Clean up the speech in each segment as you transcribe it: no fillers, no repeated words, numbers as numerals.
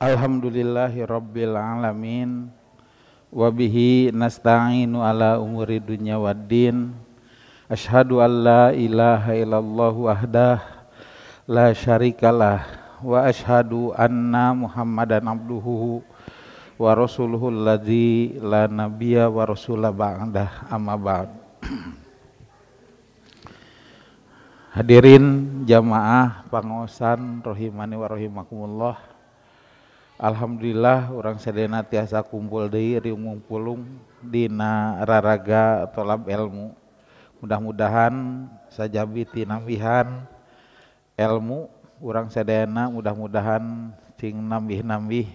Alhamdulillahi rabbil alamin wa bihi nasta'inu ala umuri dunya waddin. Asyhadu an la ilaha illallah wahdah la syarikalah wa asyhadu anna Muhammadan abduhu wa rasuluhu alladzi la nabiyya wa rasula ba'dah, amma ba'd. Hadirin jamaah pangosan rahimani wa rahimakumullah. Alhamdulillah urang sadayana tiasa kumpul deui riung pulung dina raraga tolab ilmu. Mudah-mudahan sajabi tinambihan ilmu urang sadayana, mudah-mudahan cing nambih-nambih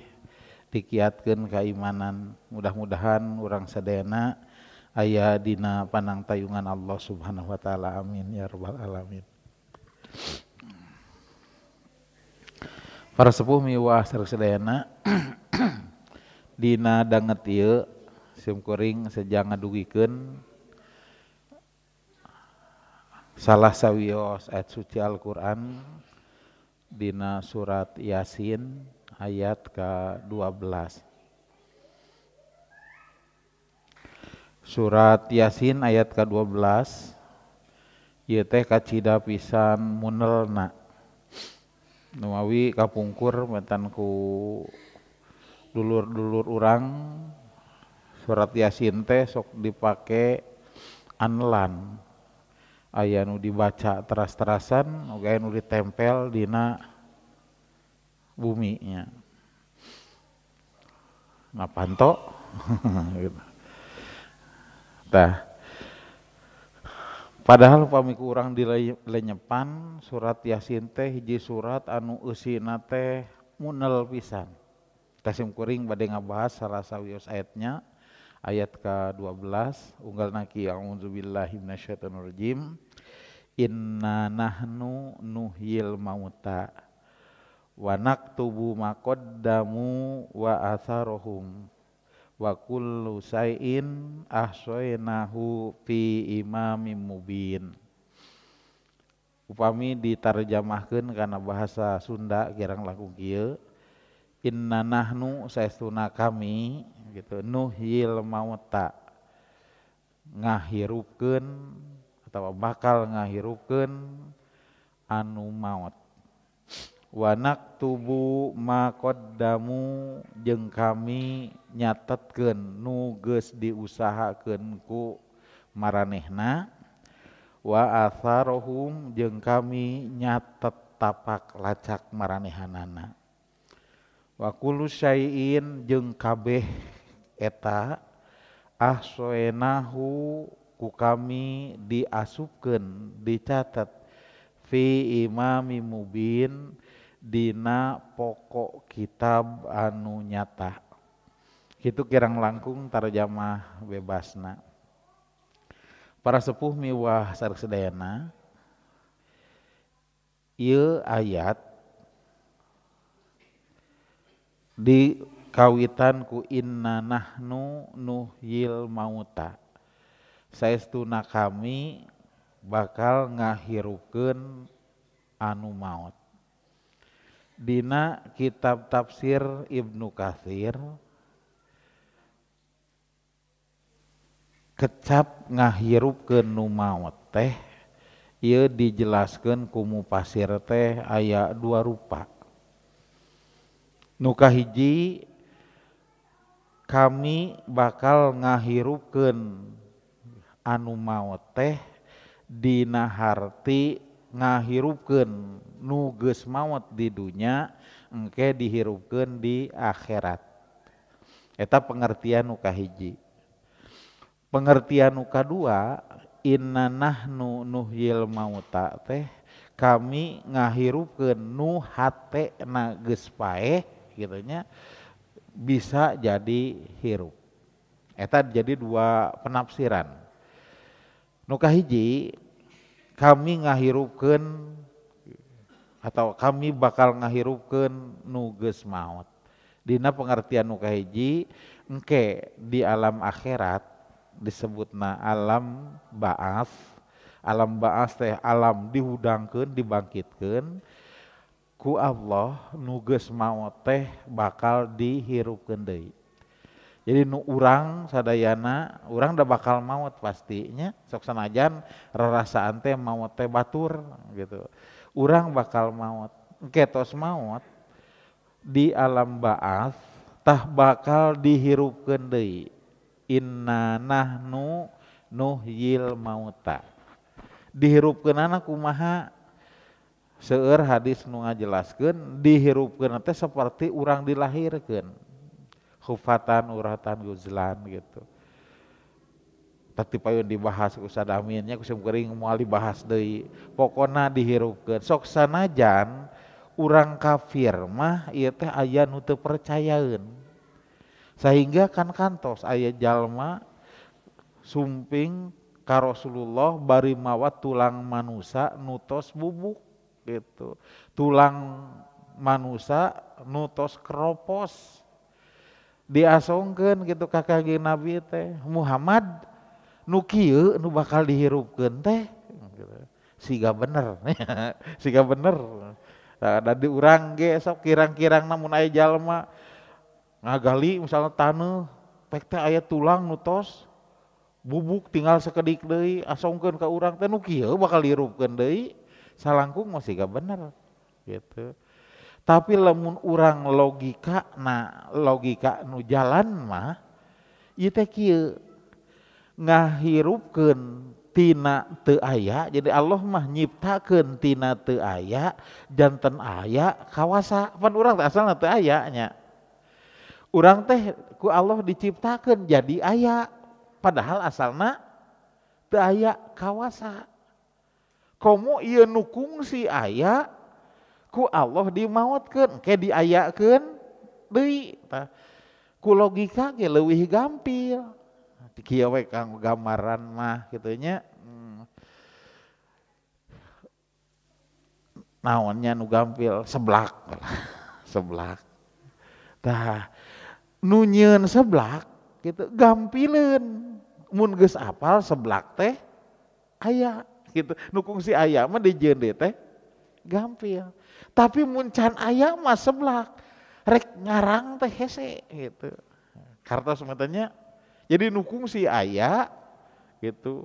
dikiatkeun kaimanan. Mudah-mudahan urang sadayana aya dina panangtayungan Allah Subhanahu wa taala. Amin ya rabbal alamin. Para sepuh miwah sareng sadayana dina danget ieu sim kuring sejang ngadugikeun salah sawios ayat suci Al-Qur'an dina surat Yasin ayat ke-12. Surat Yasin ayat ke-12 ieu teh kacida pisan munelna. Numawi kapungkur mentan ku dulur-dulur urang surat Yasin teh sok dipake anlan, aya nu dibaca teras-terasan oge anu ditempel dina bumi nya. Nah panto gitu. Tah, padahal upami ku urang dilenyepan surat Yasin teh hiji surat anu eusina teh munel pisan. Tah sim kuring bade ngabahas salah sawios ayatnya, ayat ke-12 unggalna ki a'udzubillahi minasyaitonirrajim. Inna nahnu nuhyil mauta wa naktubu ma qaddamu wa atharohum wa kullu syai'in ahsaynahu fi imamin mubin. Upami ditarjamahkeun kana bahasa Sunda kirang langkung kieu, inna nahnu saestuna kami gitu, nuhyil mauta ngahirupkeun atawa bakal ngahirupkeun anu maot, wa naktubu ma qaddamu jeung kami nyatetkeun nu geus diusahakeun ku maranehna, wa atharohum jeung kami nyatet tapak lacak maranehanana, wa kullu syai'in jeung kabeh eta ahsoenahu ku kami diasupkeun dicatet fi imami mubin dina pokok kitab anu nyata. Kitu kirang langkung tarjamah bebasna. Para sepuh miwah sareng sadayana, ieu ayat dikawitan ku inna nahnu nuhyil mauta, saestuna kami bakal ngahirupkeun anu maot. Dina kitab tafsir Ibnu Katsir kecap ngahirupkeun nu maot teh ieu dijelaskeun ku mufasir teh aya dua rupa. Nu kahiji kami bakal ngahirupkeun anu maot teh dina harti ngahirupkeun nu geus maot di dunya engke dihirupkeun di akhirat. Eta pengertian nu kahiji. Pengertian nu kadua, inna nahnu nuhyil mauta teh kami ngahirupkeun nu hatena geus paeh gitu nya bisa jadi hirup. Eta jadi dua penafsiran. Nu kahiji kami ngahirupkeun atau kami bakal ngahirupkeun nu geus maot. Dina pengertian nu kahiji engke di alam akhirat disebutna alam ba'ats. Alam ba'ats teh alam dihudangkeun, dibangkitkeun. Ku Allah nu geus maot teh bakal dihirupkeun deui. Jadi nu urang sadayana urang da bakal maot pastinya, sok sanajan rarasaan teh maot teh batur gitu. Urang bakal maot, engke tos maot di alam ba'ats tah bakal dihirupkeun deui. Inna nahnu nuhyil mauta. Dihirupkeunana kumaha? Seueur hadis nu ngajelaskeun dihirupkeun teh seperti urang dilahirkeun. Khufatan uratan guzlan gitu. Tapi payun dibahas ku sadaminnya ku sim kuring moal dibahas deui. Pokona dihirupkeun. Sok sanajan urang kafir mah ieu teh aya nu teu percayaeun. Sehingga kan kantos aya jalma sumping ka Rasulullah bari mawa tulang manusa nutos bubuk gitu. Tulang manusa nutos keropos. Diasongkeun gitu ka Kangjeng Nabi teh, Muhammad nu kieu nu bakal dihirupkeun teh gitu. Siga bener. Siga bener. Nah, da di urang ge sok kirang-kirang namun aya jalma ngagali misalnya taneuh pek teh aya tulang nutos bubuk tinggal sekedik deui asongkeun ka urang teh nu kieu bakal dihirupkeun deui salangkung mah siga bener gitu. Tapi lamun urang logika na logika nu jalan mah ieu teh kieu ngahirupkeun tina teu aya. Jadi Allah mah nyiptakeun tina teu aya janten aya kawasa. Pan urang teh asalna teu aya nya. Urang teh ku Allah diciptakeun jadi aya padahal asalna teu aya kawasa. Komo ieu nu kungsi aya ku Allah dimaotkeun ke diayakeun deui. Tah ku logika ge leuwih gampil. Kieu we kanggo gambaran mah kitu nya. Naonnya nu gampil seblak. Seblak. Tah nu nyieun seblak gitu gampileun. Mun geus apal seblak teh aya gitu. Nu kungsi aya mah dijieun deui teh gampil. Tapi mun can aya mah seblak rek ngarang teh hese gitu. Kartos matanya. Jadi nu kungsi aya gitu.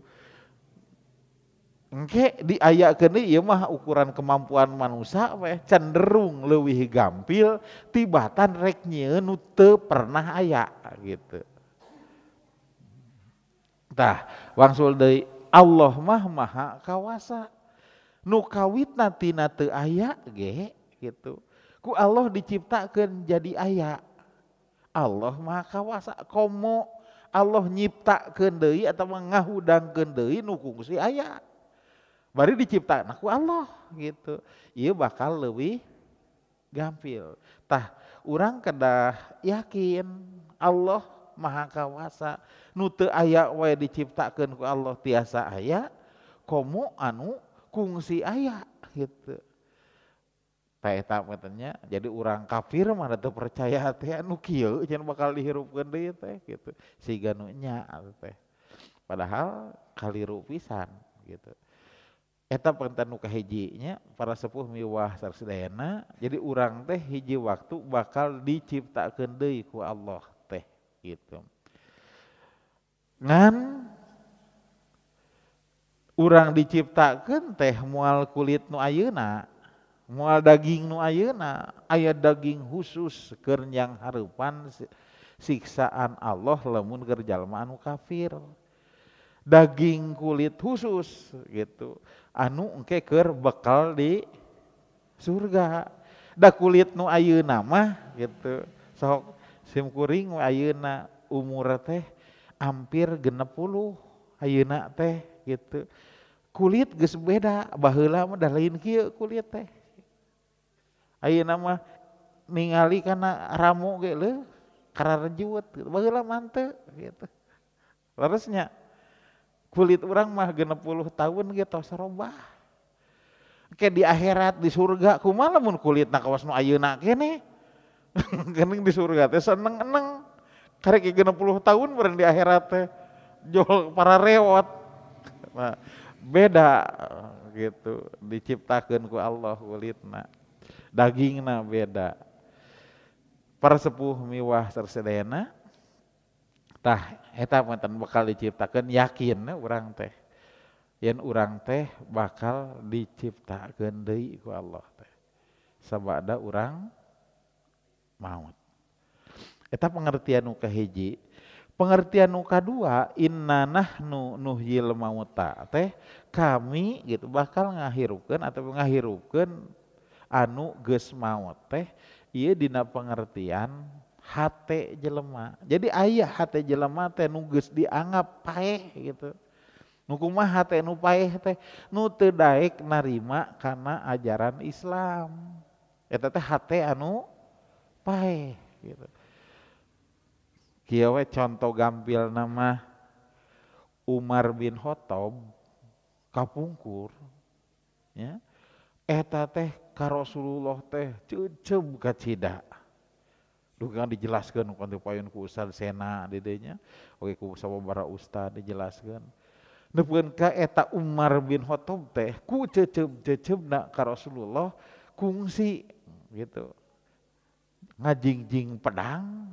Engke diayakeun deui ieu mah ukuran kemampuan manusia we cenderung leuwih gampil tibatan rek nyieun nu teu pernah aya gitu. Tah wangsul deui Allah mah maha kawasa. Nu kawitna tina teu aya ge gitu. Ku Allah diciptakeun jadi aya. Allah maha kawasa komo Allah nyiptakeun deui atawa ngahudangkeun deui nu kungsi aya. Bari diciptakeun ku Allah gitu. Ieu bakal leuwih gampil. Tah urang kedah yakin Allah maha kawasa. Nu teu aya wae diciptakeun ku Allah tiasa aya komo anu kungsi aya gitu. Tah eta matanya jadi urang kafir mah teu percaya teh anu kieu cenah bakal dihirupkeun deui teh gitu. Siga nu nya teh. Padahal kaliru pisan gitu. Eta pantan nu kahiji nya para sepuh miwah sarsadayana. Jadi urang teh hiji waktu bakal diciptakeun deui ku Allah teh gitu. Ngan urang diciptakeun teh moal kulit nu ayeuna, moal daging nu ayeuna, aya daging khusus keur yang hareupan siksaan Allah lamun keur jalma anu kafir. Daging kulit khusus gitu anu engke keur bekal di surga. Da kulit nu ayeuna mah gitu sok sim kuring nu ayeuna umur teh hampir 60 ayeuna teh gitu. Kulit geus beda, baheula mah da lain kieu kulit teh. Ayeuna mah ningali kana ramu ge leuh kararejut gitu. Baheula mah teu gitu. Leresnya kulit urang mah 60 tahun ge tos robah. Ke di akhirat di surga kumaha lamun kulitna kawas nu ayeuna keneh. Geuning di surga teh seneng-eneng. Karek 60 tahun bareng di akhirat teh jol para rewot. Nah, beda gitu diciptakeun ku Allah kulitna. Dagingna beda. Para sepuh miwah sarsadayana tah eta mah bakal diciptakeun yakin urang teh. Yen urang teh bakal diciptakeun deui ku Allah teh. Sabada urang maut. Eta pengertian nu kahiji. Pengertian nu kadua inna nahnu nuhyil mauta teh kami gitu bakal ngahirupkeun atau ngahirupkeun anu geus maut teh ieu dina pengertian hate jelema. Jadi aya hate jelema teh nu geus dianggap paeh gitu. Nu kumaha hate nu paeh teh nu teu daek narima kana ajaran Islam. Eta teh hate anu paeh gitu. Kieu we conto gampil nama Umar bin Khattab kapungkur ya. Eta teh ka Rasulullah teh ceuceub kacida. Duh kan dijelaskeun ku payun ku Ustad Sena di dieu nya. Oke ku sababaraha ustad dijelaskeun. Nepikeun ka eta Umar bin Khattab teh ku ceuceub-ceuceubna ka Rasulullah kungsi gitu. Ngajingjing pedang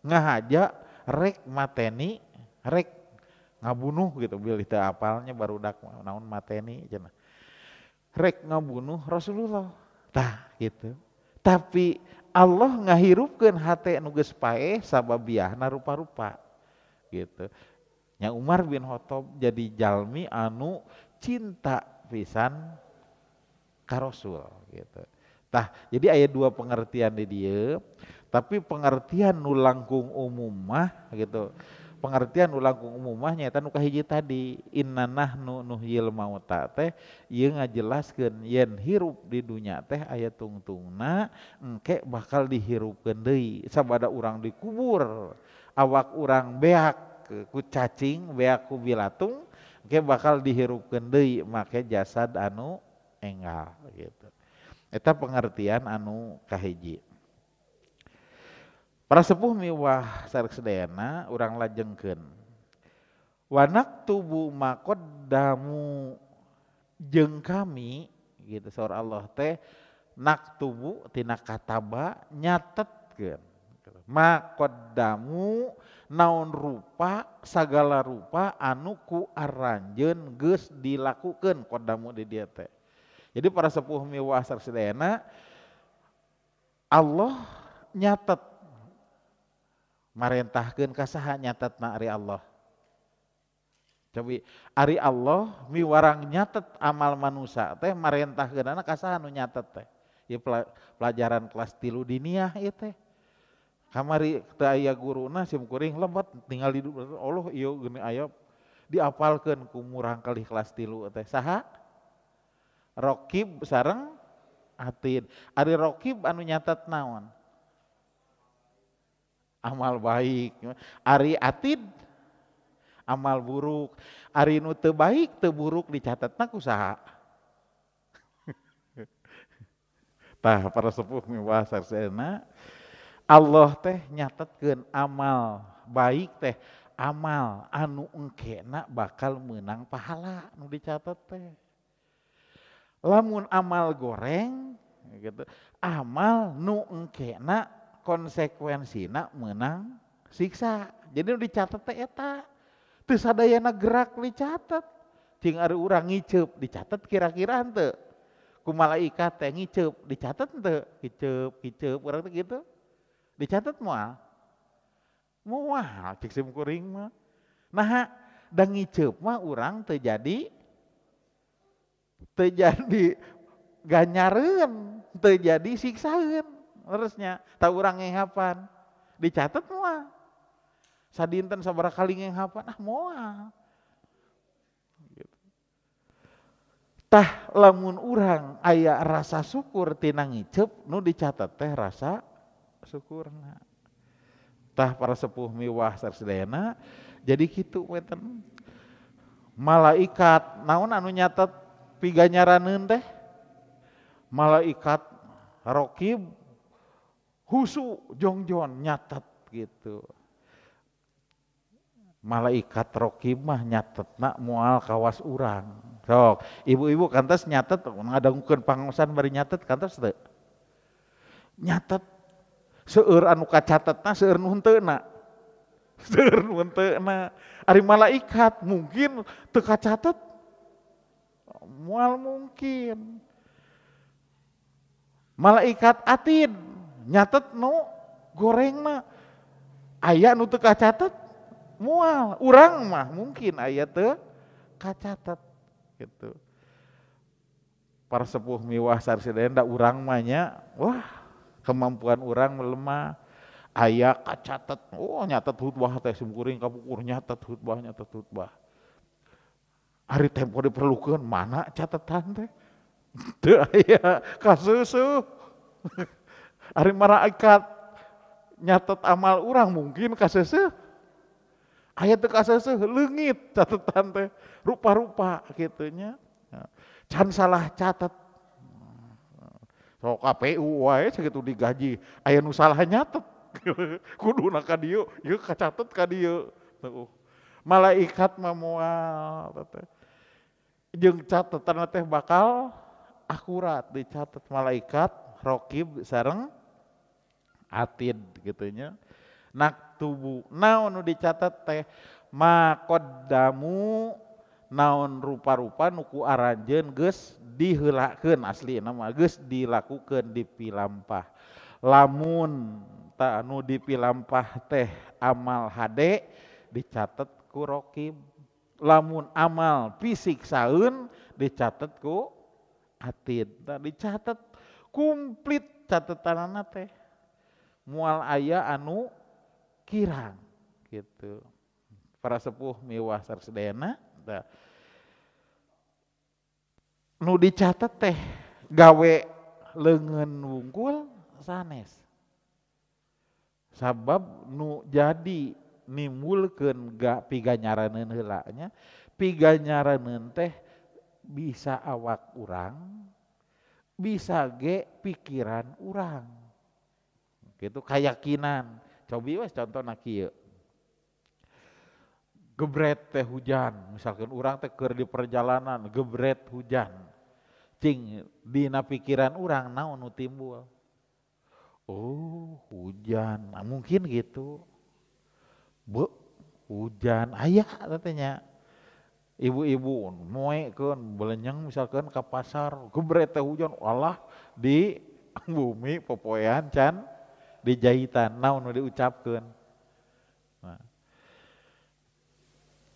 ngahaja rek mateni rek ngabunuh gitu bilih teu apalnya barudak naon mateni cenah rek ngabunuh Rasulullah tah gitu. Tapi Allah ngahirupkeun hate nu geus paeh sababiahna rupa-rupa gitu. Nya Umar bin Khattab jadi jalmi anu cinta pisan ka Rasul gitu. Tah jadi aya dua pengertian di dieu. Tapi pengertian nu langkung umum mah gitu. Pengertian nu langkung umum mah nyaeta nu kahiji tadi inna nahnu nuhyil mauta teh ieu ngajelaskeun yen hirup di dunya teh aya tungtungna engke bakal dihirupkeun deui sabada urang dikubur awak urang beak ku cacing beak ku bilatung engke bakal dihirupkeun deui make jasad anu enggal gitu. Eta pengertian anu kahiji. Para sepuh miwah sareng sadayana urang lajengkeun. Wa naktubu ma qaddamu jeung kami gitu saur Allah teh naktubu tina kataba nyatetkeun. Ma qaddamu naon rupa sagala rupa anu ku aranjeun geus dilakukeun qaddamu di dieu teh. Jadi para sepuh miwah sareng sadayana Allah nyatet marentahkeun ka saha nyatetna ari Allah. Cobi ari Allah miwarang nyatet amal manusia teh marentahkeunana ka saha nu nyatet teh. Ieu pelajaran kelas 3 diniyah ieu teh. Kamari teu aya guruna sim kuring lebat tinggal di Allah ieu geuning aya diapalkeun ku murang kalih kelas 3 teh. Saha? Rokib sareng Atid. Ari Rokib anu nyatet naon? Amal baik. Ari Atid amal buruk. Ari nu teu baik teu buruk dicatatna ku saha? Tah para sepuh miwah sarsena Allah teh nyatetkeun amal baik teh amal anu engkena bakal meunang pahala nu dicatet teh. Lamun amal goreng gitu, amal nu engkena konsekuensina menang siksa. Jadi nu dicatet teh eta. Teu sadayana gerak dicatet. Cing ari urang ngiceup dicatet kira-kira henteu. Ku malaikat teh ngiceup dicatet henteu? Ngiceup, ngiceup urang teh gitu. Dicatet moal? Moal cek sim kuring mah. Naha da ngiceup mah urang teu jadi ganyareun, teu jadi siksaeun. Terusnya tahu urang ngenghapan dicatat moal sadinten sabaraha kali ngenghapan ah moal gitu. Tah lamun urang aya rasa syukur tina ngiceup nu dicatat teh rasa syukurna. Tah para sepuh miwah sarsadayana jadi kitu weten malaikat naon anu nyatet piganyaraneun teh malaikat rokib husu jongjon nyatet gitu. Malaikat rokib mah nyatetna moal kawas urang. Sok, ibu-ibu kantos nyatet ngadangukeun pangaosan bari nyatet kantos teu? Nyatet seueur anu kacatetna seueur nu henteuna. Seueur nu henteuna. Ari malaikat mungkin teu kacatet. Moal mungkin. Malaikat atid nyatet nu gorengna. Aya nu teu kacatet moal. Urang mah mungkin aya teu kacatet gitu. Para sepuh miwah sarsidenda urang mah nya, wah kemampuan urang melemah. Aya kacatet, oh nyatet khutbah teh simkuring kapungkur nyatet khutbah, nyatet khutbah. Ari tempo diperlukeun mana catatan teh? Teu aya kasusuh. Ari malaikat nyatet amal urang mungkin kaseuseuh. Aya teu kaseuseuh leungit catatan teh, rupa-rupa kitu nya. Can salah catet. Sok KPU wae sakitu digaji, aya nu salah nyatet. Kuduna ka dieu, ieu kacatet ka dieu. Malaikat mah moal teh. Jeung catetan teh bakal akurat dicatet malaikat raqib sareng atid gitu nya. Naktubu naon nu dicatet teh maqaddamu naon rupa-rupa nu ku aranjeun geus diheulakeun aslina mah geus dilakukeun dipilampah. Lamun ta anu dipilampah teh amal hade dicatet ku raqib. Lamun amal fisik saeun dicatet ku atid. Tah dicatet komplit catetanana teh. Moal aya anu kirang gitu. Para sepuh miwah sarsadayana tah. Nu dicatet teh gawe leungeun wungkul sanes. Sabab nu jadi nimbulkeun ga piganyaraneun heula nya, piganyaraneun teh bisa awak urang, bisa ge pikiran urang. Gitu keyakinan. Cobi wes contohna kieu. Gebret teh hujan, misalkan urang teh keur di perjalanan, gebret hujan. Cing dina pikiran urang naon nu timbul? Oh, hujan. Nah, mungkin gitu. Bu, hujan aya katanya. Ibu-ibu moekeun belenyeng misalkan ke pasar, gebret teh hujan, alah di bumi popoean can dijahitan, naon nu diucapkeun. Nah.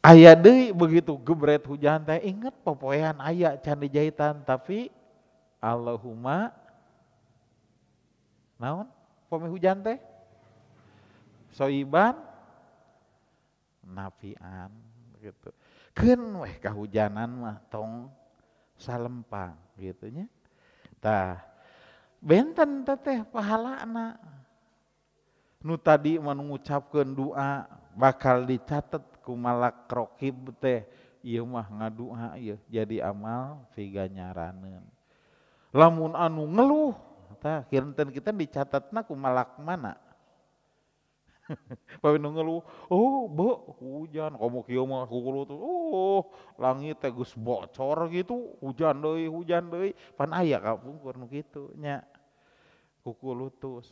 Aya deui begitu gebret hujan teh inget popoean aya can dijahitan tapi Allahumma naon pome hujan teh soiban nafian gitu. Keun weh kahujanan mah tong salempang gitu nya. Tah benten teh pahalana. Nu tadi mah ngucapkeun doa bakal dicatet ku malak raqib teh ieu mah ngadua ieu jadi amal piganyaraneun. Lamun anu ngeluh tah kinten kita dicatatna ku malak mana? Pawe nu ngeluh, oh be hujan komo kieu mah kukulutus, oh langit teh geus bocor gitu, hujan deui, pan aya kapungkur nu kitu nya. Kukulutus.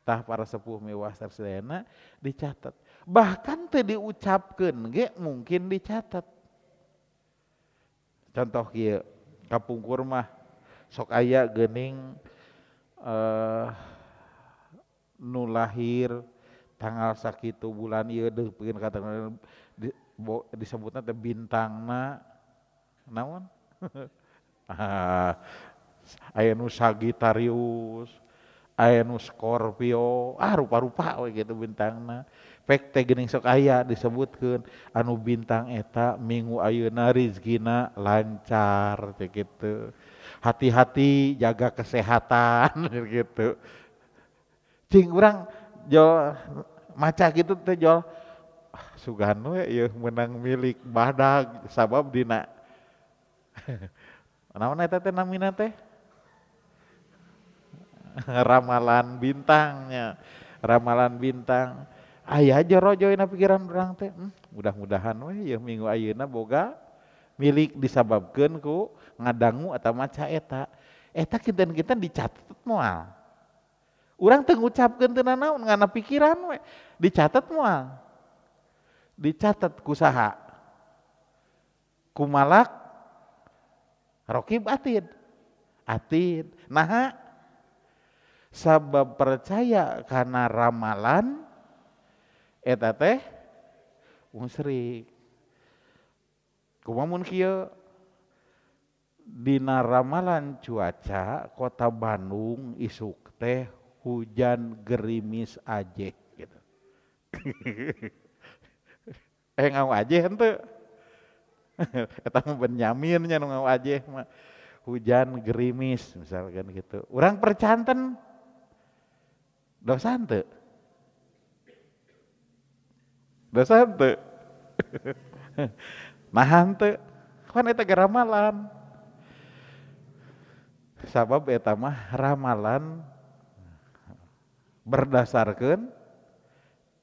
Tah para sepuh mewah sarsadayana dicatat. Bahkan teu diucapkeun ge mungkin dicatat. Contoh kieu, kapungkur mah sok aya geuning nu lahir tanggal sakitu bulan ieu deuh pikeun kata disebutna teh bintangna naon? Aya nu Sagittarius, aya nu Scorpio, ah rupa-rupa we gitu bintangna. Pek teh geuning sok aya disebutkeun anu bintang eta minggu ayeuna rizkina lancar teh kitu. Hati-hati jaga kesehatan gitu. Cing urang jol maca gitu teh jol sugan we ieu meunang milik badag sabab dina naon eta teh namina teh ramalan bintangnya, ramalan bintang. Aya jorojoyna pikiran urang teh, mudah-mudahan we ieu minggu ayeuna boga milik disababkeun ku ngadangu atau maca eta. Eta kinten-kinten dicatet moal. Urang teu ngucapkeun teu nanaon ngana pikiran we. Dicatat moal. Dicatat ku saha? Ku malak raqib atid. Atid. Naha sabab percaya karena ramalan eta teh musyrik. Kumaha mun kieu dina ramalan cuaca kota Bandung isuk teh hujan gerimis aje gitu. Ngau aje henteu. Eta mah Benyamin nya nu ngau aje mah. Hujan gerimis misalkan gitu. Urang percanten dosa henteu? Dosa henteu? Nah henteu. Kan eta ge ramalan. Sabab eta mah ramalan berdasarkan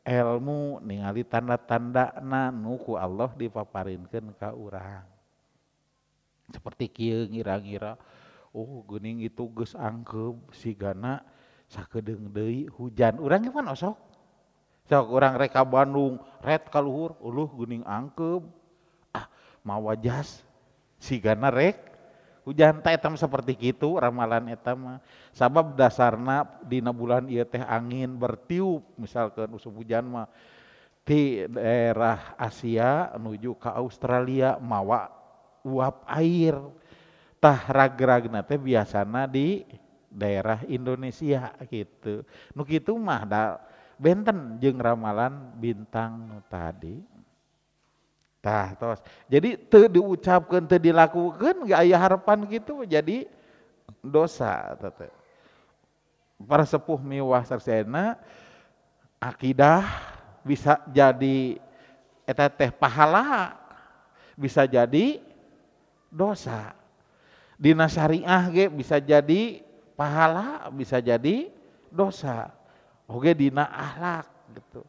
ilmu ningali tanda-tandana nu ku Allah dipaparinkeun ka urang. Seperti kieu ngira-ngira, oh geuning itu geus angkeub sigana sakedeung deui hujan. Urang ge pan osok. Sok urang rek ka Bandung, ret ka luhur, uluh geuning angkeub. Ah, mawa jas sigana rek hujan. Tah eta seperti kitu ramalan eta mah. Sabab dasarna dina bulan ieu teh angin bertiup misalkan usum hujan mah ti daerah Asia menuju ke Australia mawa uap air. Tah rag-ragna teh biasana di daerah Indonesia gitu. Nu kitu mah da benten jeung ramalan bintang nu tadi. Tah tos. Jadi teu diucapkeun teu dilakukeun gak aya harapan gitu jadi dosa teh. Para sepuh miwah sarsena akidah bisa jadi eta teh pahala, bisa jadi dosa. Dina syariah ge bisa jadi pahala, bisa jadi dosa. Oge dina akhlak gitu.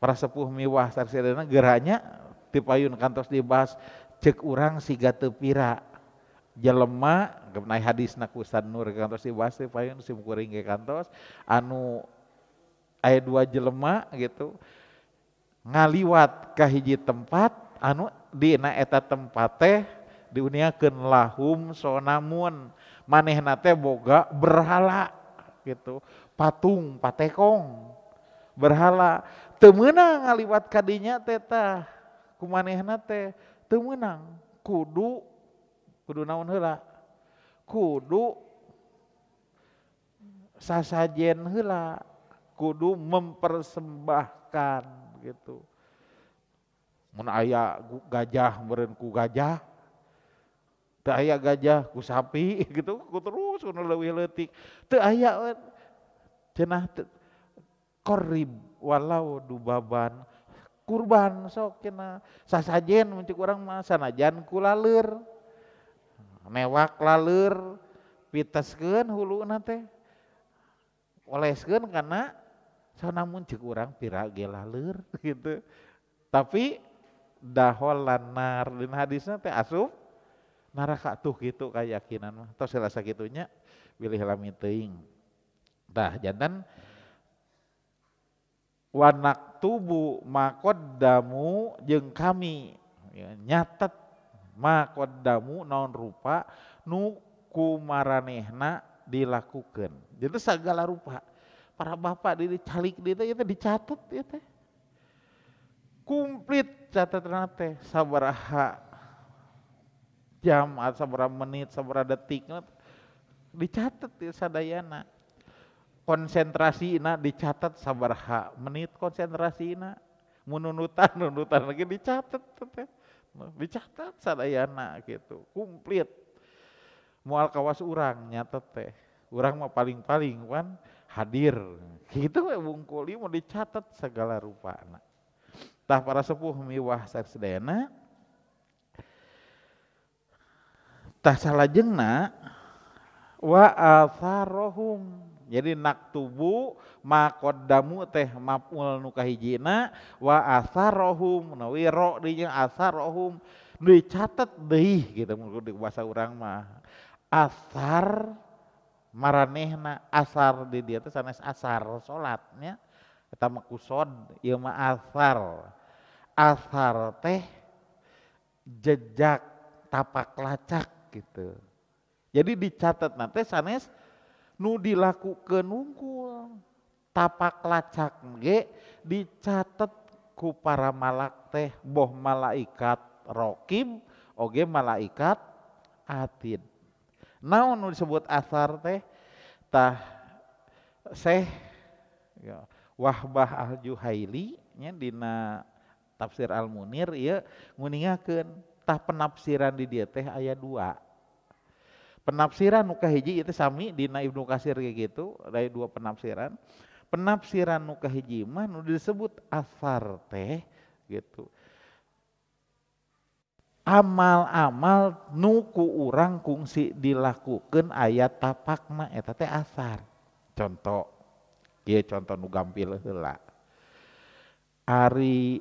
Para sepuh miwah sarsena geranya tipayun kantos dibahas cek urang siga teu pira jelema geunai hadisna ku Ustaz Nur kantos dibahas tipayun sim kuring ge kantos anu aya dua jelema gitu ngaliwat ka hiji tempat anu dina eta tempat teh diuniakeun lahum sonamun manehna teh boga berhala gitu, patung patekong berhala teu meunang ngaliwat ka dinya teh tah kumanehna teh teu meunang kudu kudu naon heula kudu sasajen heula kudu mempersembahkan gitu. Mun aya gajah meureun ku gajah, teu aya gajah ku sapi gitu, ku terus nu leuwih leutik. Teu aya cenah korib walau dubaban kurban sok cenah sasajen mun cek urang mah sanajan ku laleur newak laleur piteskeun huluna teh oleskeun kana sanamun cek urang pira ge laleur gitu. Tapi daholan nar dina hadisna teh asup neraka tuh gitu kayakinan mah tos salah sakitunya bilih lami teuing. Tah janten wanak tubuh makoddamu jeung kami ya, nyatet makoddamu naon rupa nu kumaranehna dilakukeun. Jadi segala rupa para bapak di calik di teh itu dicatat ieu teh. Komplit catetanna teh sabaraha jam atau sabaraha menit sabaraha detik dicatat ieu sadayana. Konsentrasina dicatat sabaraha menit konsentrasina, mununutan nunutan lagi dicatat teh. Dicatat sadayana gitu, komplit. Moal kawas urang nyatet teh. Urang mah paling-paling kan hadir. Kitu we wungkul ieu mau dicatat segala rupana. Tah para sepuh miwah sadayana tah salajengna wa atharohum. Jadi naktubu makoddamu teh maf'ul nu kahijina wa atharohum nawi ro di jeung atharohum dicatat deui gitu mun di bahasa urang mah. Athar Maranehna asar di dieu teh sanes asar salat nya. Eta mah kusod, ieu mah asar. Asar teh jejak tapak lacak gitu. Jadi dicatat nanti sanes nu dilakukeun wungkul. Tapak lacak ge dicatat ku para malak teh boh malaikat raqib oge malaikat atid. Naon nu disebut asar teh? Tah Syekh ya, Wahbah Al-Juhaili nya dina tafsir Al-Munir ieu nguningakeun tah penafsiran di dieu teh aya dua. Penafsiran nu kahiji itu sami dina Ibnu Katsir kayak gitu, ada dua penafsiran. Penafsiran nu kahiji mah nu disebut asar teh gitu. Amal-amal nu ku urang kungsi dilakukeun aya tapakna eta teh asar. Contoh, ieu contoh nu gampil heula. Ari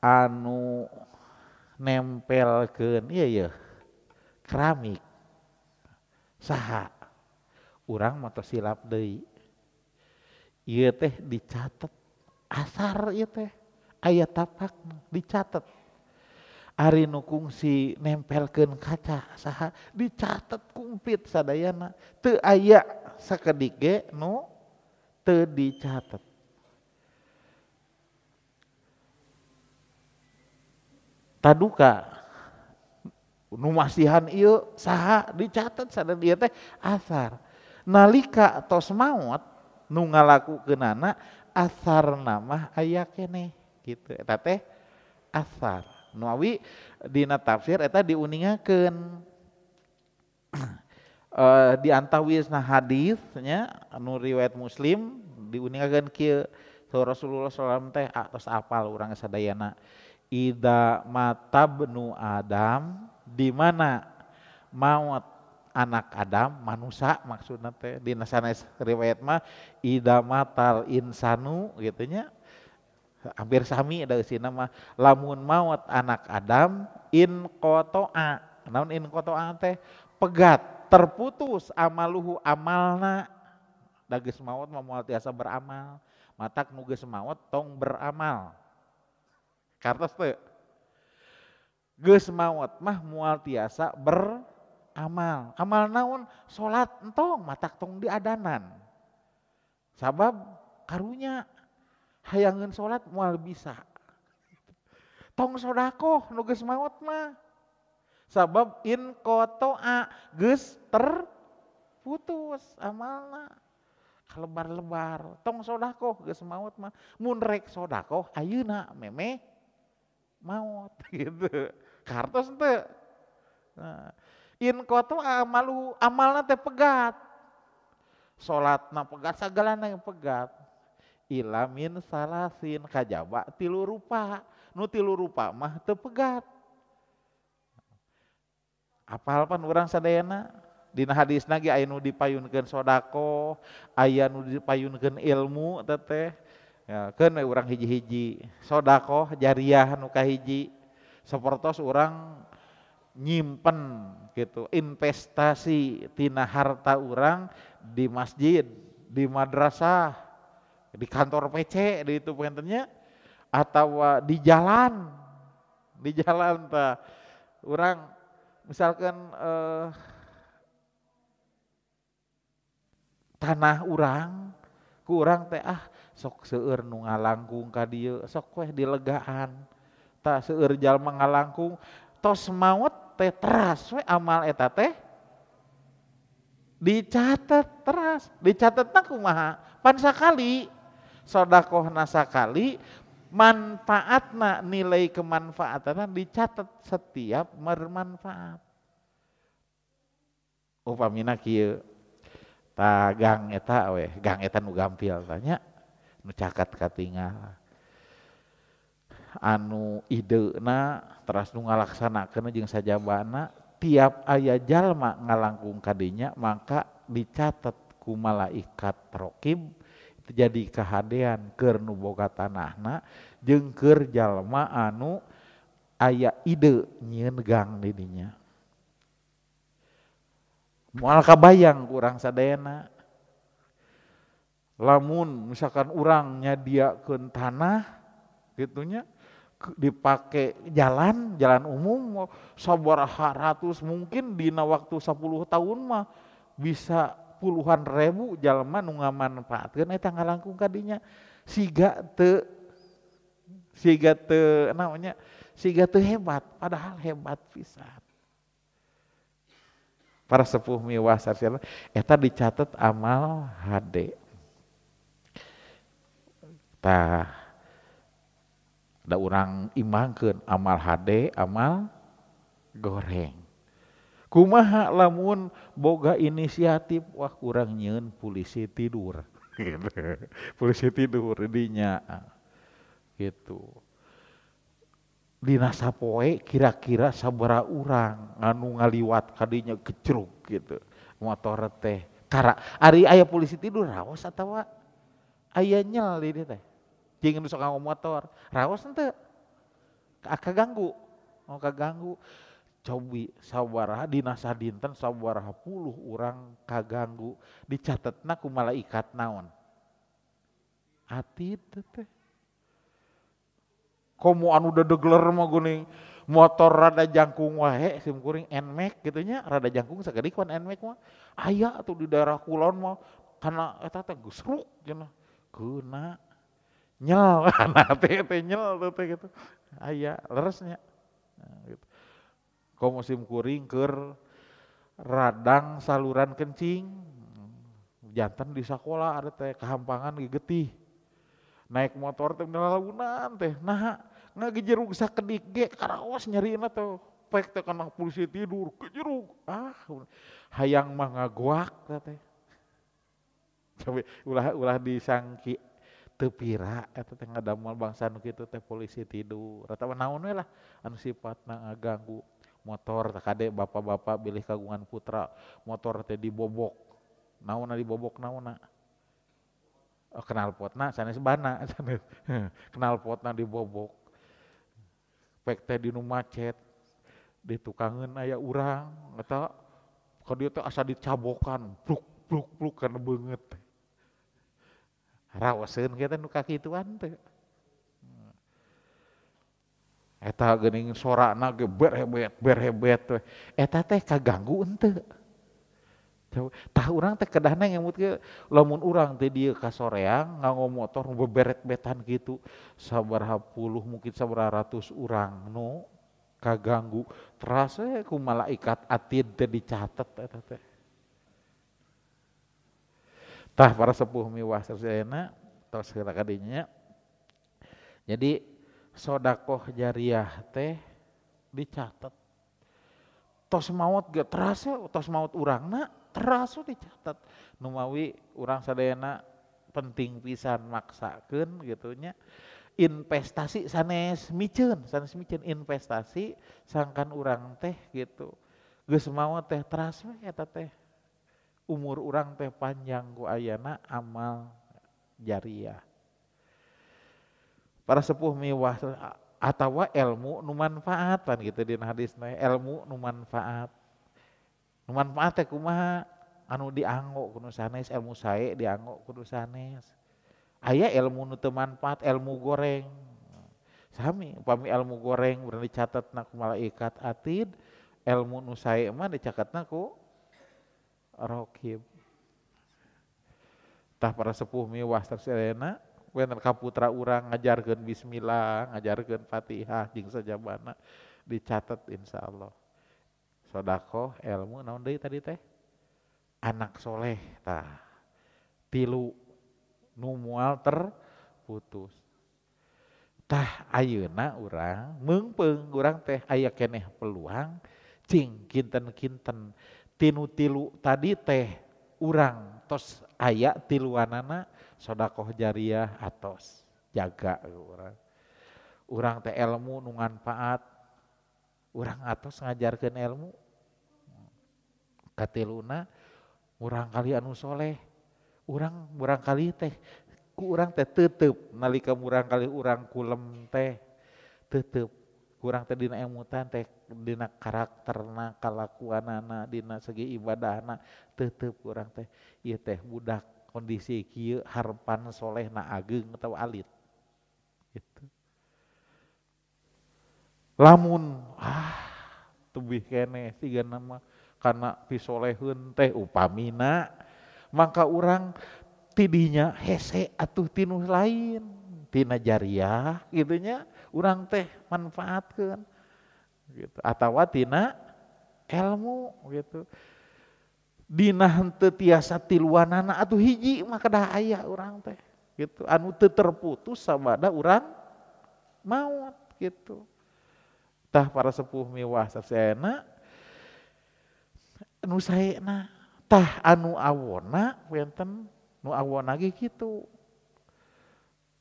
anu nempelkeun ieu yeuh keramik saha urang mah tos silap deui. Ieu teh dicatet asar ieu teh aya tapakna dicatet. Ari nu kungsi nempelkeun kaca saha dicatet kumplit sadayana teu aya sakedik ge nu teu dicatet. Taduka nu masihan ieu saha dicatet sadayana ieu teh asar. Nalika tos maot nu ngalakukeunana asarna mah aya keneh gitu eta teh asar. Nuawi dina tafsir eta diuningakeun di antawisna hadis nya anu riwayat Muslim diuningakeun kieu Rasulullah sallallahu alaihi wasallam teh tos apal urang sadayana ida matabnu Adam di mana maut anak Adam manusia maksudna teh dina sanes riwayat mah ida matal insanu gitu nya hampir sami dari sini mah lamun maut anak Adam in qata'a naon in qata'a teh pegat terputus amaluhu amalna da geus maot mah moal tiasa beramal matak nu geus maot tong beramal kartos teu geus maot mah moal tiasa beramal amal naon salat entong matak tong diadanan sabab karunya hayangeun salat moal bisa. Tong sodakoh nu geus maot mah. Sabab in qata'a geus terputus amalna. Kalebar-lebar. Tong sodakoh geus maot mah. Mun rek sodakoh ayeuna memeh maot gitu. Kartos teu. Nah, in qata'a amalu amalna teh pegat. Salatna pegat sagalana pegat. Ilamin salasin kajaba tilu rupa nu tilu rupa mah teu pegat. Apal pan urang sadayana dina hadisna ge aya nu dipayunkeun sedekah, aya nu dipayunkeun ilmu teh ya keun we urang hiji-hiji sedekah jariah nu kahiji sapertos urang nyimpen gitu investasi tina harta urang di masjid, di madrasah, di kantor PC di itu pengennya atau di jalan ta orang misalkan tanah urang ku urang teh ah sok seueur nu ngalangkung ka dieu sok weh dilegaan ta seueur jalma ngalangkung tos maot teh teras we amal eta teh dicatat teras dicatatna kumaha pan sakali sodakohna sakali manfaatna nilai kemanfaatana dicatat setiap bermanfaat. Upamina kieu ta gang eta we gang eta nu gampil tanya nu cakat katingal anu idena teras nu ngalaksanakeun jeung sajabana tiap aya jalma ngalangkung kadinya maka dicatat ku malaikat raqib itu jadi kahadean keur nu boga tanahna jeung keur jalma anu aya ide nyieun gang di dinya. Moal kabayang ku urang sadayana. Lamun misalkan urang nyadiakeun tanah gitunya dipake jalan umum sabaraha ratus mungkin dina waktu 10 tahun mah bisa puluhan ribu jalma nu ngamanfaatkeun eta ngalangkung ka dinya siga teu naonnya siga teu hebat padahal hebat pisan. Para sepuh miwah sarsiana eta dicatat amal hade. Tah da urang imangkeun amal hade amal goreng. Kumaha lamun boga inisiatif wah kurang nyieun polisi tidur. Polisi tidur dinya gitu. Dina sapoe kira-kira sabaraha urang anu ngaliwat kadinya gejrug gitu motor teh. Kara ari aya polisi tidur raos atawa aya nyel di dieu teh. Jeung nu sok nganggo motor raos henteu? Kaganggu. Oh kaganggu. Cobi sabaraha dina sadinten sabaraha puluh urang kaganggu dicatetna ku malaikat naon? Atid teh. Komo anu dedegler mah geuning motor rada jangkung wae sim kuring Nmax kitu nya rada jangkung sakedik pan Nmax mah aya atuh di daerah kulon mah kana eta teh gesruk cenah keuna nyel kana teh nyel teh gitu aya leresnya nah, gitu. Komo sim kuring keur radang saluran kencing jantan di sakola ada teh kahampangan getih naik motor teh lalaunan teh nah ngagejerug sakedik ge karaos nyerina teh pek teh kana polisi tidur gejerug ah hayang mah ngagoak teh coba ulah disangki teu pira eta teh ngadamel bangsa nu kitu teh polisi tidur atawa naon we lah anu sifatna ngaganggu motor teh kade bapak-bapak bilih kagungan putra motor teh dibobok naonna dibobok naonna knalpotna sanes bana sanes knalpotna dibobok pek teh dinu macet di tukangeun aya urang eta ka dieu teh asa dicabokan bluk bluk bluk kana beungeut raoseun kieu teh nu kakituan teh eta geuning sorana ge berhebet we eta teh kaganggu henteu. Tah urang teh kedahna ngemut ge lamun urang teh dieu ka soreang nganggo motor beberet-betan kitu sabaraha puluh mungkin sabaraha ratus urang nu kaganggu terasa ku malaikat atid teh dicatet eta teh. Tah para sepuh miwah sadayana tos heula ka dinya. Jadi sodakoh jariah teh dicatet. Tos maot ge terasa tos maot urangna terasa dicatat numawi urang sadayana penting pisan maksakeun gitu nya investasi sanes miceun investasi sangkan urang teh gitu geus maot teh teras we eta teh umur urang teh panjang ku ayana amal jariah. Para sepuh miwah atawa ilmu nu manfaat pan gitu dina hadisna ilmu nu manfaat. Nu manfaat teh kumaha anu dianggo kudu sanes ilmu sae dianggo kudu sanes. Aya ilmu nu teu manfaat ilmu goreng. Sami upami ilmu goreng urang dicatetna ku malaikat atid, ilmu nu sae mah dicatetna ku raqib. Tah para sepuh miwah sadayana wenten ka putra urang ngajarkeun bismillah, ngajarkeun Fatihah jeung sajabana dicatet insyaallah. Sodakoh ilmu naon deui tadi teh anak soleh tah tilu nu moal terputus. Tah ayeuna urang meungpeung urang teh aya keneh peluang cing kinten-kinten tinu tilu tadi teh urang tos aya tiluanana sodakoh jariah atos jaga urang. Urang teh ilmu nu manfaat urang atos ngajarkeun ilmu katiluna urang kali anu soleh urang murang kali teh ku urang teh tetep nalika murang kali urang kulem teh tetep Kurang teh dina emutan teh dina karakterna, kalakuanana, dina segi ibadahna tetep kurang teh ieu teh budak kondisi kieu harepan solehna ageng atau alit gitu. Lamun tebih keneh sigana mah kana pisoleheun teh upamina maka urang tidinya hese atuh tinu lain tina jariah gitu nya urang teh manfaatkeun gitu atawa tina ilmu gitu dina henteu tiasa tiluanana atuh hiji mah kedah aya urang teh gitu anu teu terputus sabada urang maot gitu. Tah para sepuh miwah saseuna nu saena tah anu awona wenten nu awona ge kitu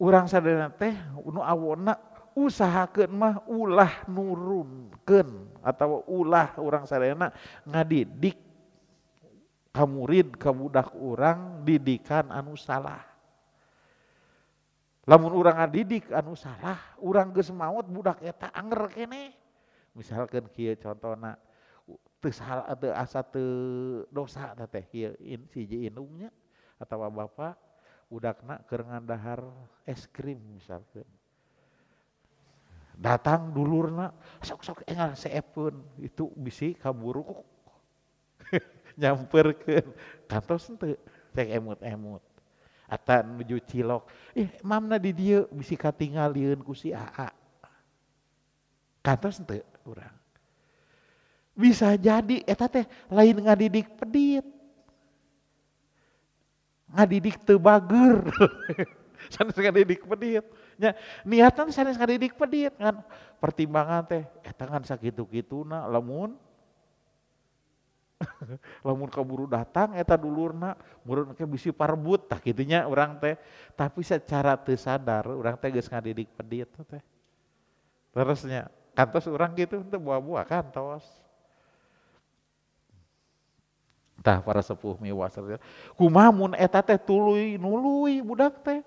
urang sadayana teh nu awona usahakeun mah ulah nurunkeun atau ulah urang sadayana ngadidik ka murid ka budak urang didikan anu salah. Lamun urang ngadidik anu salah, urang geus maot budak eta anger keneh. Misalkeun kieu contona teu salah teu asa teu dosa teh kieu siji indungnya atawa bapak budakna keur ngandahar es krim misalkeun. Datang dulurna sok-sok engal seepun itu bisi kaburu nyamperkeun kantos henteu cek emut-emut ata nuju cilok ih mamna di dieu bisi katingalieun ku si AA kantos henteu urang bisa jadi eta teh lain ngadidik pedit ngadidik teu bager sanes ngadidik pedit nya niatan sanes ngadidik pedit ngan pertimbangan teh eta ngan sakitu-kituna lamun lamun kaburu datang eta dulurna meureun ke bisi parebut tah kitu nya urang teh tapi secara teu sadar urang teh geus ngadidik pedit teh terusnya kantos urang kitu teu buah-buah kantos tah para sepuh miwah kumaha mun eta teh tuluy nuluy budak teh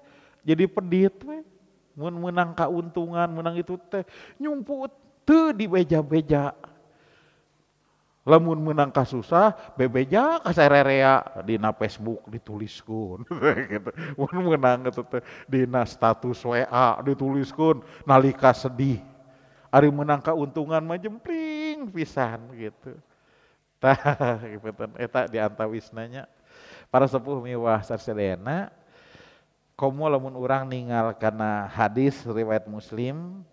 jadi pedit we mun meunang kauntungan meunang itu teh nyumput teu dibeja-beja lamun meunang kasusah bebeja kasarerea dina Facebook dituliskeun gitu mun meunang eta teh dina status WA dituliskeun nalika sedih ari meunang kauntungan mah jempling pisan gitu tah gitu eta di antawisna nya para sepuh miwah sasadayana komo lamun urang ningal kana hadis riwayat Muslim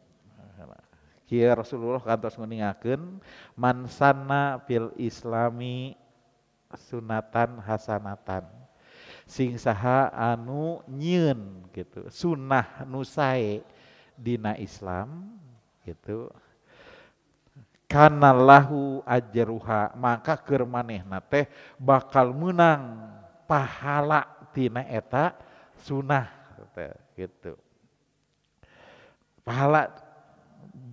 kieu Rasulullah kantos nguningakeun man sanna fil islami sunatan hasanatan sing saha anu nyieun gitu sunah nu sae dina Islam gitu kana lahu ajruha maka keur manehna teh bakal meunang pahala tina eta sunah gitu pahala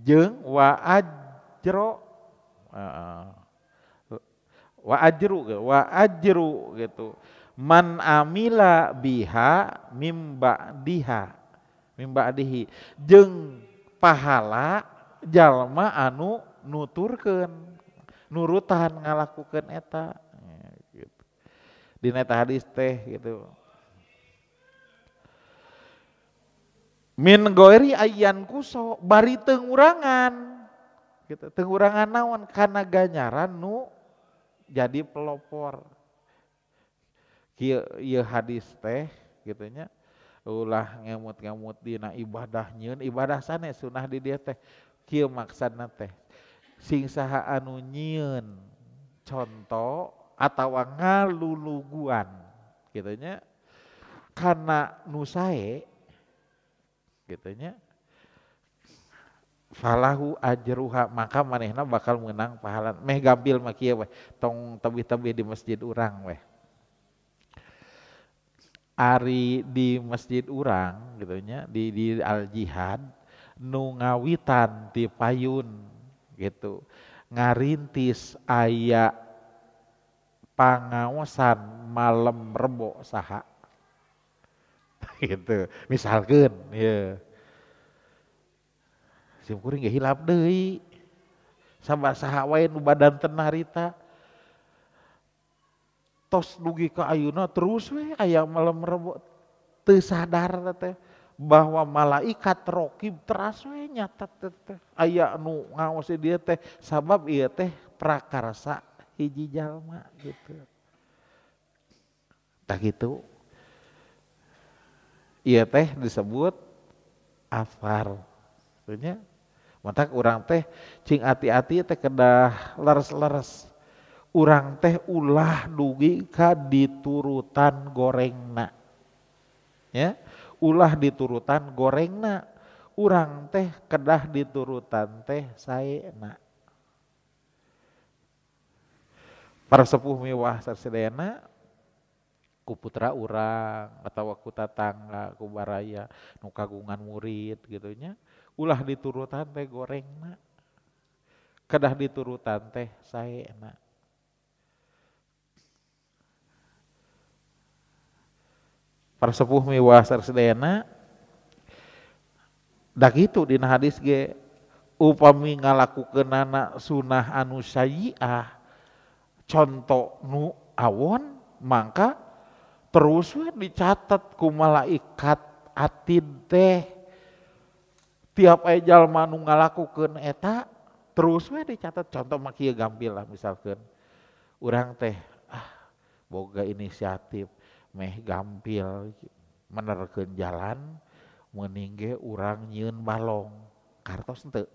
jeung wa ajro wa ajru gitu man amila biha mim ba'diha mim ba'dihi jeung pahala jalma anu nuturkeun nurutan ngalakukeun eta gitu dina eta hadis teh gitu min goeri ayan kuso bari teu ngurangan gitu teu ngurangan naon kana ganjaran nu jadi pelopor kieu ieu hadis teh kitu nya ulah ngemut-ngemut dina ibadah nyieun ibadah sanes sunah di dieu teh kieu maksudna teh sing saha anu nyieun conto atawa ngaluluguan kitu nya kana nu sae kitu nya falahu ajruha maka manehna bakal meunang pahala meh gampil mah kieu weh tong tebih-tebih di masjid urang weh ari di masjid urang gitu nya di Al Jihad nu ngawitan ti payun gitu ngarintis aya pangaosan malam Rebo saha gitu misalkeun ya. Sim kuring ge hilap deui. Sabab saha wae nu badanten harita. Tos dugi ka ayeuna terus we aya malam Rebo teu sadar teh bahwa malaikat rokib teras we nyatet teh aya nu ngaos dia teh sabab ieu teh prakarsa hiji jalma gitu. Tah kitu. Ieu teh disebut asar. Nya matak urang teh cing ati-ati teh kedah leres-leres. Urang teh ulah dugi ka diturutan gorengna. Ya, ulah diturutan gorengna. Urang teh kedah diturutan teh saena. Para sepuh miwah sasadayana ku putra urang atawa ku tatangga ku baraya nu kagungan murid gitu nya, ulah diturutan teh gorengna. Kedah diturutan teh saena. Para sepuh miwah sasadayana da kitu dina hadis ge upami ngalakukeunana sunah anu sayyi'ah contoh nu awon mangka terus we dicatat ku malaikat atid teh tiap aya jalma nu ngalakukeun eta terus we dicatat. Contoh mah kieu gampil lah, misalkeun urang teh boga inisiatif meh gampil menerkeun jalan meuning ge urang nyieun balong kartos henteu,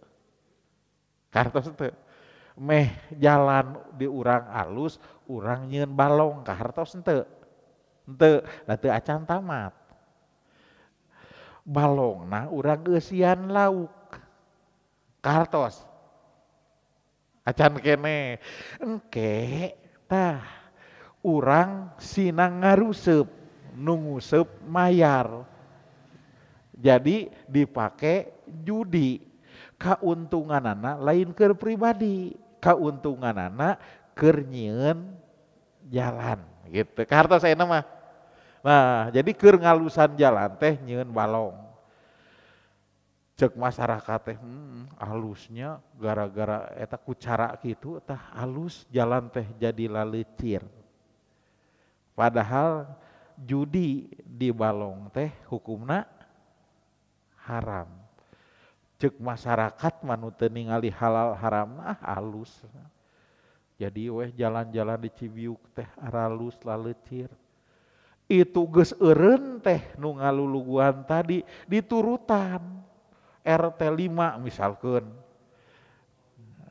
kartos henteu meh jalan di urang alus urang nyieun balong kartos henteu, henteu da teu acan tamat balongna urang eusian lauk kartos acan kene engke tah urang sinang ngaruseup nu nguseup mayar. Jadi dipake judi, kauntunganana lain keur pribadi, kauntunganana keur nyieun jalan gitu. Kartos ayeuna mah. Nah, jadi keur ngalusan jalan teh nyieun balong. Cek masyarakat teh alusnya gara-gara eta ku cara kitu tah alus jalan teh jadi lalecir. Padahal judi di balong teh hukumna haram. Cek masyarakat mah nu teu ningali halal haram alus. Jadi weh jalan-jalan di Cibiuk teh aralus lalecir. Itu geus eureun teh nu ngaluluguan tadi diturutan RT 5 misalkeun.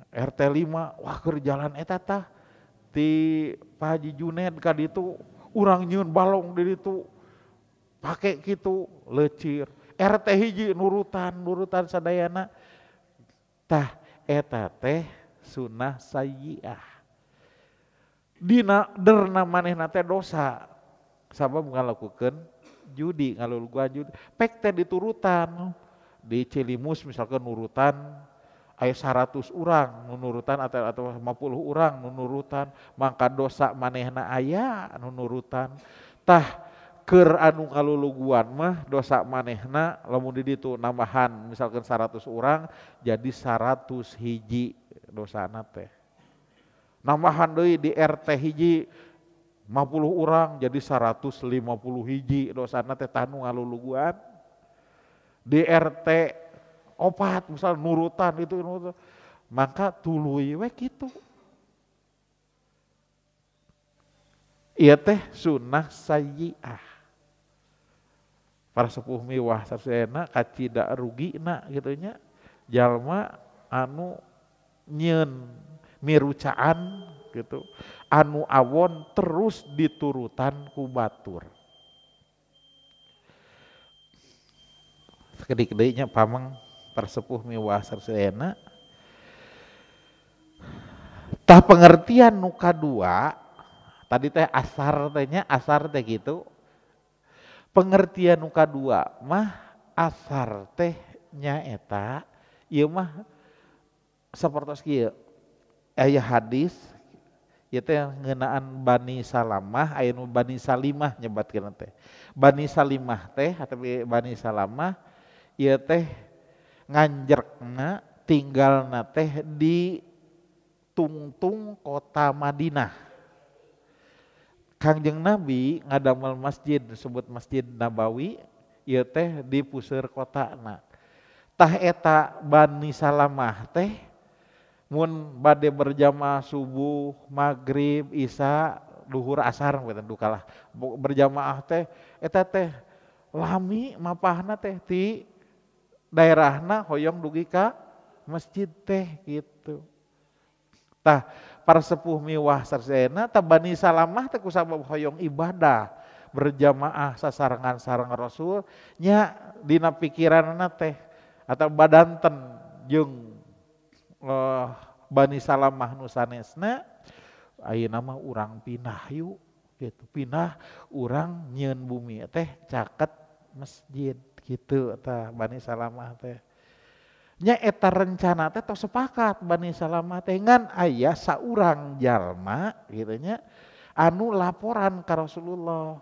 RT 5 wah keur jalan eta tah ti Pak Haji Juned ka ditu urang nyieun balong di ditu pake kitu lecir. RT hiji nurutan sadayana tah eta teh sunah sayyi'ah. Dina derna manehna teh dosa sabab ngalakukeun judi, ngaluluguan judi pek teh diturutan. Di Cilimus misalkan nurutan aya 100 urang nunurutan atau 50 urang nunurutan mangka dosa manehna aya nunurutan. Tah keur anu kaluluguan mah dosa manehna lamun di ditu nambahan misalkan 100 urang jadi 100 hiji dosana teh. Nambahan deui di RT hiji 50 urang jadi 150 hiji dosana teh tah nu ngaluluguan. Di RT 4 misal nurutan itu nurutan, maka tuluy we kitu. Ieu teh sunah sayyi'ah. Para sepuh miwah sadayana kacida rugina kitu nya jalma anu nyieun mirucaan gitu, anu awon terus diturutan ku batur. Sakedik deui nya pameng persepuh miwah sadayana. Tah pengertian nu kadua tadi teh asar teh nya, asar teh gitu. Pengertian nu kadua mah asar teh nyaeta ieu mah sapertos kieu. Aya hadis ieu teh ngeunaan Bani Salamah, aya nu Bani Salimah nyebatkeun teh. Bani Salimah teh atawa Bani Salamah ieu teh nganjrekna tinggalna teh di tungtung kota Madinah. Kangjeng Nabi ngadamel masjid disebut Masjid Nabawi ieu teh di puseur kotana. Tah eta Bani Salamah teh mun bade berjamaah subuh, maghrib, isya, duhur, asar gitu dukalah berjamaah teh eta teh lami mapahna teh ti daerahna hoyong dugi ka masjid teh gitu. Tah para sepuh miwah sarsena tah Bani Salamah teh kusabab hoyong ibadah berjamaah sasarengan sareng Rasul nya dina pikiranna teh atau badanten jeung Bani Salamah nu sanesna ayeuna mah urang pindah yuk gitu, pindah urang nyieun bumi teh caket masjid gitu tah Bani Salamah teh. Nya eta rencana teh tos sepakat Bani Salamah teh ngan aya saurang jalma gitu nya anu laporan ka Rasulullah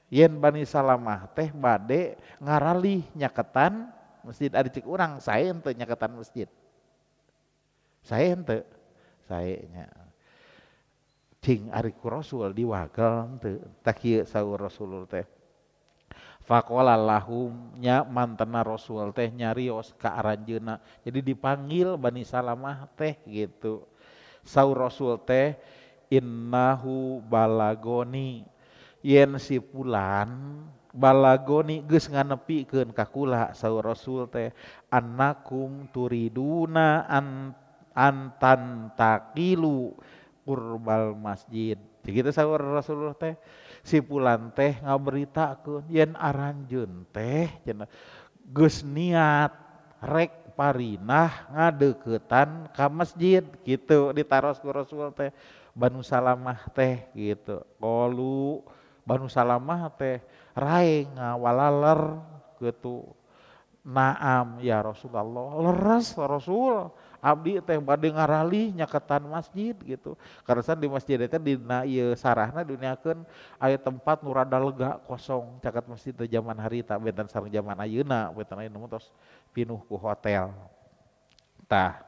yen Bani Salamah teh bade ngaralih nyaketan masjid. Ari cik urang sae henteu nyaketan masjid, sae henteu sae nya cing ari ku Rasul diwagel henteu. Tah kieu saur Rasulullah teh faqala lahum nya mantena Rasul teh nyarios ka aranjeunna, jadi dipanggil Bani Salamah teh gitu. Saur Rasul teh innahu balagoni yen si fulan balagoni geus nganepikeun ka kula saur Rasul teh annakum turiduna antantaqilu qurbal masjid. Gitu saur Rasulullah teh si fulan teh ngaberitakeun yen aranjeun teh cenah geus niat rek parinah ngadeuketan ka masjid gitu ditaros ku Rasul teh Banu Salamah teh gitu. Qalu Banu Salamah teh rae ngawalaler gitu. Naam ya Rasulullah, leres Rasul abdi teh bade ngaralih nyaketan masjid gitu. Karena di masjid teh dina ieu sarahna duniakeun aya tempat nu rada lega kosong caket masjid teh zaman harita benten sareng zaman ayeuna, benten ayeuna mah tos pinuh ku hotel. Tah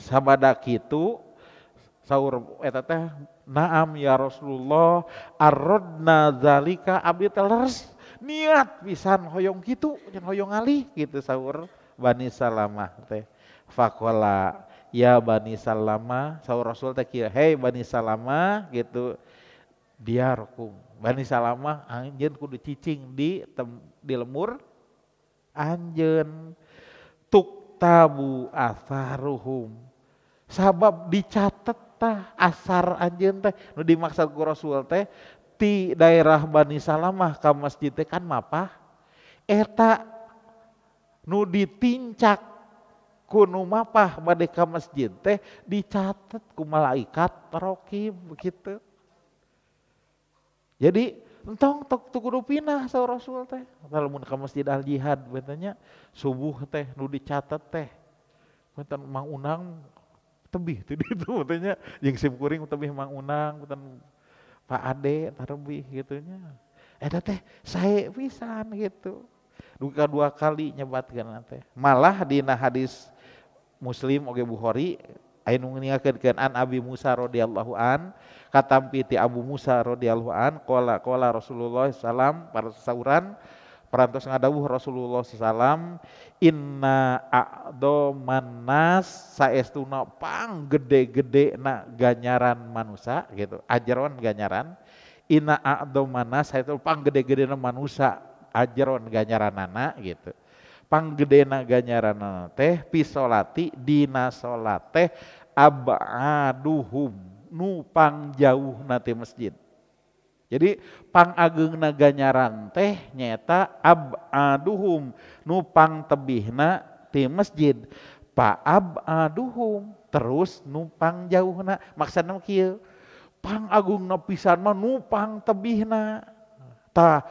sabada kitu saur eta teh naam ya Rasulullah aradna zalika abdi teh leres niat pisan hoyong kitu jeung hoyong ngalih gitu saur Bani Salamah teh. Faqala ya Bani Salamah, saur Rasul teh kieu, hei Bani Salamah gitu diarkum. Bani Salamah anjeun kudu cicing di lemur anjeun tuktabu atharuhum. Sabab dicatet tah asar anjeun teh nu dimaksud ku Rasul teh ti daerah Bani Salamah ka masjid teh kan mapah eta nu ditincak ku nu mapah bade ka masjid teh dicatet ku malaikat raqib gitu. Jadi entong tok kudu pindah saur Rasul teh. Lamun ka Masjid Al Jihad betanya subuh teh nu dicatet teh benten Mang Unang tebih teh ditu betanya jeung sim kuring tebih Mang Unang benten Pak Ade tarebih gitu nya. Eta teh sae pisan gitu. Duka dua kali nyebatkeun teh. Malah dina hadis Muslim oge Bukhari aya nu ninggalkeun an Abi Musa radhiyallahu an katampi ti Abu Musa radhiyallahu an qala qala Rasulullah sallam parsauran parantos ngadawuh Rasulullah sallam inna a'dhaman nas saestuna pang gede-gede na ganyaran manusa gitu ajaron ganyaran inna a'dhaman nas saestuna pang gede-gede na manusa ajaron ganyaranana gitu panggedena ganyaranana teh pisolati dina salat teh abaduhum nu pangjauhna ti masjid. Jadi pangageungna ganyaran teh nyaeta abaduhum nu pangtebihna ti masjid. Pa abaduhum terus nu pangjauhna maksudna kieu pangageungna pisan mah nu pangtebihna. Tah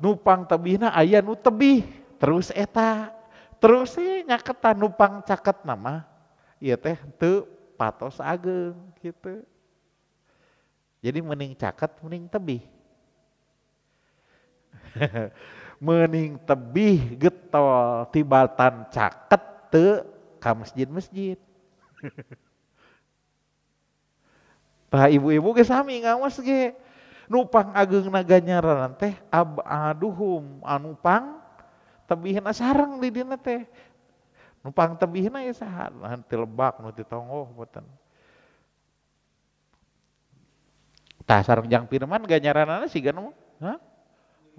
nu pangtebihna aya nu tebih terus eta terus sih nyaketan nupang caket nama ieu teh teu patos ageung gitu. Jadi mending caket mending tebih. Meuning tebih getol tibatan caket teu ka masjid-masjid. Tah ibu-ibu ge sami ngawas ge. Nu pang ageungna ganjaran teh abaduhum anu pang tebihna sareng di dina teh. Nu pang tebihna ya saha? Nah, ti lebak nu ti tonggoh boten. Tah sareng jang firman ganjaranana siga nu, hah?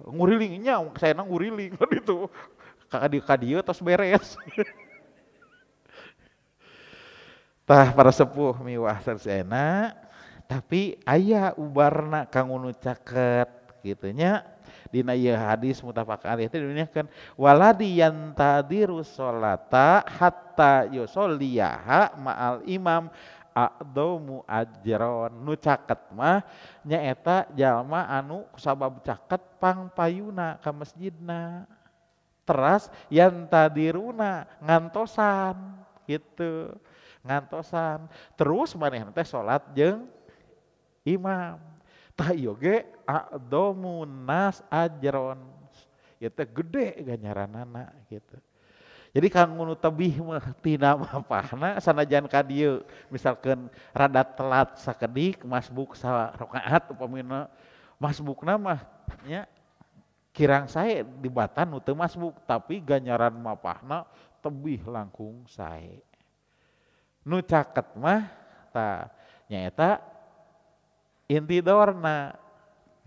Nguriling nya, saena nguriling kan itu. Ka dieu tos beres. Tah para sepuh miwah saena tapi aya ubarna kanggo nu caket kitu nya. Dina ieu hadis muttafaq alaih teh diunyakeun waladi yantadiru sholata hatta yusolliyaha ma'al imam a'dhamu ajron. Nu caket mah nyaeta jalma anu kusabab caket pangpayuna ka masjidna teras yantadiruna ngantosan gitu, ngantosan terus manehna teh salat jeung imam. Tah ieu ge a'dhamu nas ajron, ieu teh gede ganjaranana gitu. Jadi kanggo nu tebih mah tina mapahna sanajan ka dieu misalkeun rada telat sakedik masbuk sarakaat upamina masbukna mah nya kirang sae dibatan nu teu masbuk tapi ganjaran mapahna tebih langkung sae. Nu caket mah tah nyaeta intidorna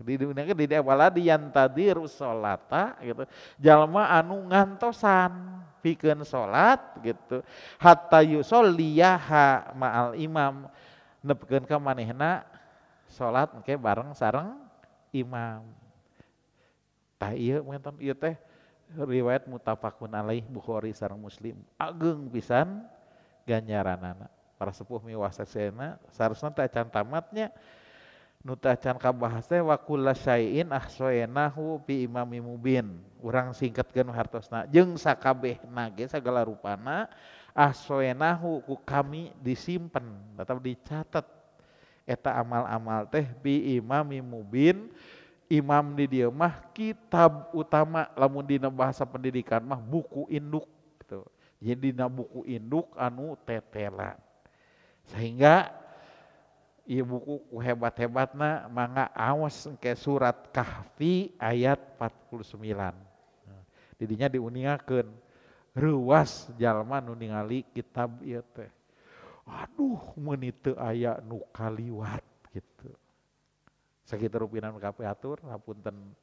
di dunia di waladi yantadiru sholata gitu, jalma anu ngantosan pikeun salat gitu hatta yusolliyaha ma'al imam nepikeun ka manehna salat engke bareng sareng imam. Tah ieu menton ieu teh riwayat muttafaqun alaih Bukhari sareng Muslim, ageng pisan ganjaranana. Para sepuh miwasasena sarusna teh acan tamatnya. Nu teh acan kabahas teh wa kullu syai'in ahsaynahu fi imami mubin. Urang singkatkeun hartosna jeung sakabehna ge sagala rupana ahsaynahu ku kami disimpen atau dicatat eta amal-amal teh bi imami mubin. Imam di dieu mah kitab utama, lamun dina bahasa pendidikan mah buku induk gitu. Jadi dina buku induk anu tetela. Sehingga ieu buku ku hebat-hebatna mangga awas engke surat Kahfi ayat 49. Didinya diuningakeun reuwas jalma nu ningali kitab ieu teh. Aduh meuni teu aya nu kaliwat gitu. Sakitu rupina nu kapihatur, hapunten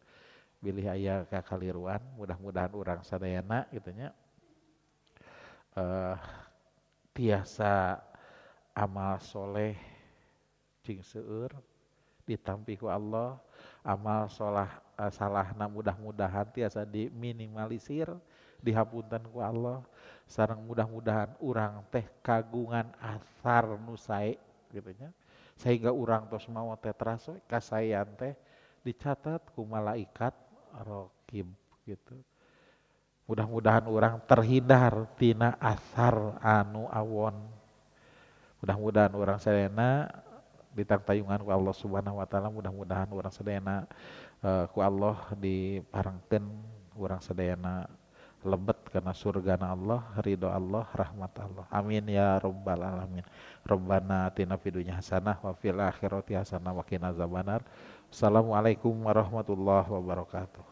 bilih aya kakaliruan, mudah-mudahan urang sadayana kitu nya tiasa amal soleh cing seueur ditampi ku Allah, amal solah salahna mudah-mudahan tiasa diminimalisir dihapunten ku Allah, sareng mudah-mudahan urang teh kagungan asar nu sae kitu nya, sehingga urang tos maot teh teras we kasaean teh dicatat ku malaikat raqib gitu. Mudah-mudahan urang terhindar tina asar anu awon. Mudah-mudahan urang sadayana ditangtayungan ku Allah Subhanahu wa taala, mudah-mudahan urang sadayana ku Allah diparengkeun urang sadayana lebet kana surgana Allah, ridho Allah, rahmat Allah. Amin ya rabbal alamin. Rabbana atina fid dunya hasanah wa fil akhirati hasanah wa qina azabannar. Assalamualaikum warahmatullahi wabarakatuh.